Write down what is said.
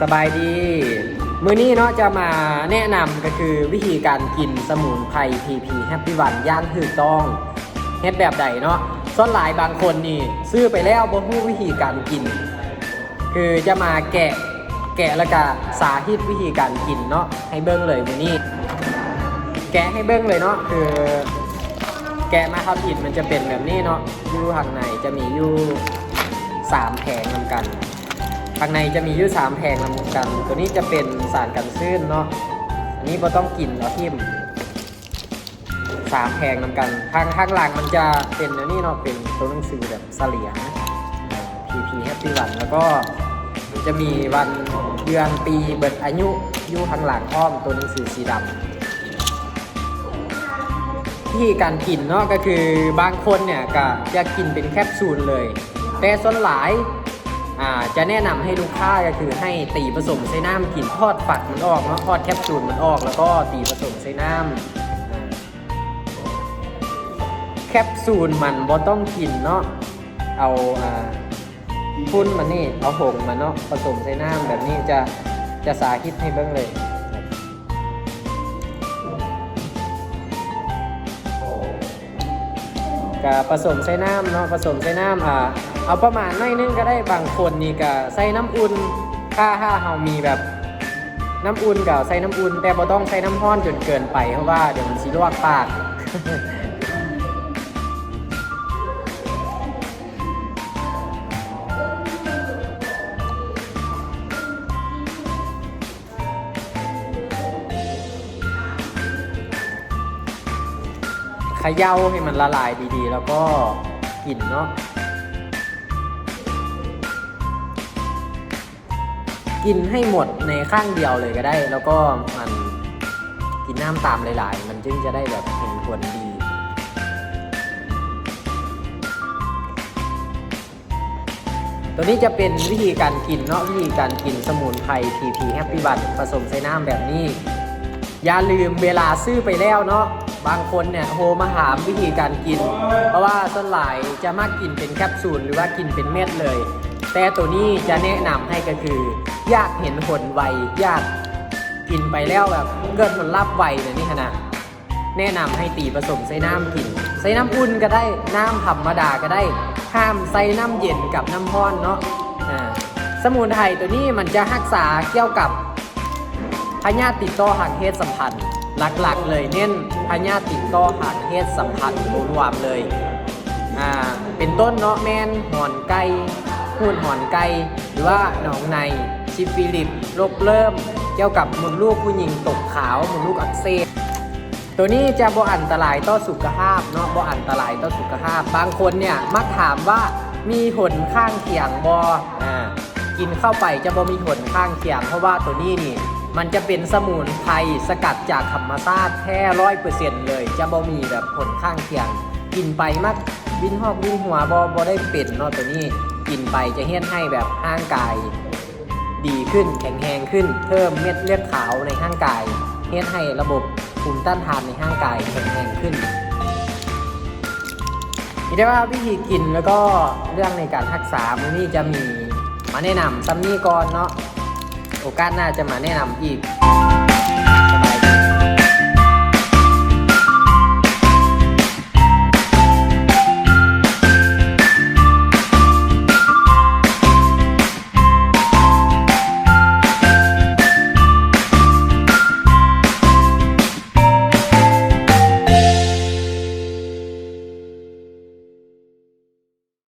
ສະບາຍດີ ມື້ນີ້ເນາະ ຈະມາແນະນຳກໍຄືວິທີການກິນສະໝຸນໄພ ພີພີ Happy One ຢ່າງຖືກຕ້ອງ ເຮັດແບບໃດເນາະ. ສ່ວນຫຼາຍບາງຄົນນີ້ຊື້ໄປແລ້ວບໍ່ຮູ້ວິທີການກິນ ຄືຈະມາແກະ ແກະແລ້ວກະສາທິດວິທີການກິນເນາະ ໃຫ້ເບິ່ງເລີຍມື້ນີ້. ແກະໃຫ້ເບິ່ງເລີຍເນາະ ຄືແກະມາທຳອິດມັນຈະເປັນແບບນີ້ເນາະ ຢູ່ຂ້າງໃນຈະມີຢູ່ສາມແຜງນຳກັນ ຂ້າງໃນຈະມີຢູ່ສາມແຜງນຳກັນ. ໂຕນີ້ຈະເປັນສານກັນຊືນເນາະ ອັນນີ້ບໍ່ຕ້ອງກິນເນາະ ຖິ້ມ ສາມແຜງນຳກັນ. ທາງ ທາງຫຼັງມັນຈະເປັນແນວນີ້ເນາະ ເປັນໂຕໜັງສືແບບສະຫຼຽງ ພີພີ Happy One ແລ້ວກໍຈະມີວັນເດືອນປີເບິດອາຍຸຢູ່ຂ້າງຫຼັງພ້ອມ ໂຕໜັງສືສີດຳ. ວິທີການກິນເນາະ ກໍຄືບາງຄົນເນຍກໍຈະກິນເປັນແຄບຊູນເລີຍ ແຕ່ສ່ວນຫຼາຍ ອ່າ ຈະແນະນຳໃຫ້ລູກຄ້າກໍຄືໃຫ້ຕີປະສົມໃສ່ນ້ຳກິນ ຖອດຝັກມັນອອກເນາະ ຖອດແຄບຊູນມັນອອກ ແລ້ວກໍຕີປະສົມໃສ່ນ້ຳ. ອ່າ ແຄບຊູນມັນບໍ່ຕ້ອງກິນເນາະ ເອົາ ອ່າ ຝຸ່ນມັນນີ້ ເອົາຜົງມັນເນາະ ປະສົມໃສ່ນ້ຳແບບນີ້ ຈະ ຈະສາທິດໃຫ້ເບິ່ງເລີຍ. ກະປະສົມໃສ່ນ້ຳເນາະ ປະສົມໃສ່ນ້ຳ ອ່າ ເອົາປະມານໜ້ອຍໜຶ່ງກໍໄດ້. ບາງຄົນນີ້ກະໃສ່ນ້ຳອຸ່ນ ຖ້າ ຖ້າເຮົາມີແບບນ້ຳອຸ່ນກໍໃສ່ນ້ຳອຸ່ນ ແຕ່ບໍ່ຕ້ອງໃສ່ນ້ຳຮ້ອນຈົນເກີນໄປ ເພາະວ່າດຽວມັນຊິລວກປາກ. ເຂົາເຍົາໃຫ້ມັນລະລາຍດີໆ ແລ້ວກໍກິນເນາະ ກິນໃຫ້ໝົດໃນຄັ້ງດຽວເລີຍກໍໄດ້ ແລ້ວກໍມັນ ກິນນ້ຳຕາມຫຼາຍໆ ມັນຈຶ່ງຈະໄດ້ແບບເຫັນຜົນດີ. ໂຕນີ້ຈະເປັນວິທີການກິນເນາະ ວິທີການກິນສະໝຸນໄພ ພີພີ Happy One ປະສົມໃສ່ນ້ຳແບບນີ້. ຢ່າລືມເວລາຊື້ໄປແລ້ວເນາະ ບາງຄົນເນຍໂທມາຖາມວິທີການກິນ ເພາະວ່າສ່ວນຫຼາຍຈະມັກກິນເປັນແຄບຊູນ ຫຼືວ່າກິນເປັນເມັດເລີຍ. ແຕ່ໂຕນີ້ຈະແນະນຳໃຫ້ກໍຄື ຢາກເຫັນຜົນໄວ ຢາກກິນໄປແລ້ວແບບເກີດຜົນລັບໄວແບບນີ້ຫັ້ນນະ ແນະນຳໃຫ້ຕີປະສົມໃສ່ນ້ຳກິນ ໃສ່ນ້ຳອຸ່ນກໍໄດ້ ນ້ຳທຳມະດາກໍໄດ້ ຫ້າມໃສ່ນ້ຳເຢັນກັບນ້ຳຮ້ອນເນາະ. ອ່າ ສະໝຸນໄພໂຕນີ້ມັນຈະຮັກສາກ່ຽວກັບພະຍາດຕິດຕໍ່ທາງເພດສຳພັນ ຫຼັກໆເລີຍ ເນັ້ນພະຍາດຕິດຕໍ່ທາງເພດສຳພັນໂດຍລວມເລີຍ. ອ່າ ເປັນຕົ້ນເນາະ ແມ່ນຫອນໄກ່ ຫູດຫອນໄກ່ ຫຼືວ່າໜອງໃນ ຊິຟິລິດ ໂລກເລີ່ມ ກ່ຽວກັບມົດລູກຜູ້ຍິງຕົກຂາວ ມົດລູກອັກເສບ. ໂຕນີ້ຈະບໍ່ອັນຕະລາຍຕໍ່ສຸຂະພາບເນາະ ບໍ່ອັນຕະລາຍຕໍ່ສຸຂະພາບ. ບາງຄົນເນຍມັກຖາມວ່າມີຜົນຂ້າງຄຽງບໍ່? ອ່າ ກິນເຂົ້າໄປຈະບໍ່ມີຜົນຂ້າງຄຽງ ເພາະວ່າໂຕນີ້ນີ້ ມັນຈະເປັນສະໝຸນໄພສະກັດຈາກທຳມະຊາດແທ້ຮ້ອຍເປີເຊັນເລີຍ ຈະບໍ່ມີແບບຜົນຂ້າງຄຽງ. ກິນໄປມັກວິນຮອກວິນຫົວບໍ່ ບໍ່ໄດ້ເປັນເນາະ. ໂຕນີ້ກິນໄປຈະເຮັດໃຫ້ແບບຮ່າງກາຍດີຂຶ້ນ ແຂງແຮງຂຶ້ນ ເພີ່ມເມັດເລືອດຂາວໃນຮ່າງກາຍ ເຮັດໃຫ້ລະບົບພູມຕ້ານທານໃນຮ່າງກາຍແຂງແຮງຂຶ້ນ. ມີແຕ່ວ່າວິທີກິນ ແລ້ວກໍເລື່ອງໃນການຮັກສາ ມື້ນີ້ຈະມີມາແນະນຳສ່ຳນີ້ກ່ອນເນາະ ໂອກາດໜ້າຈະມາແນະນຳອີກ.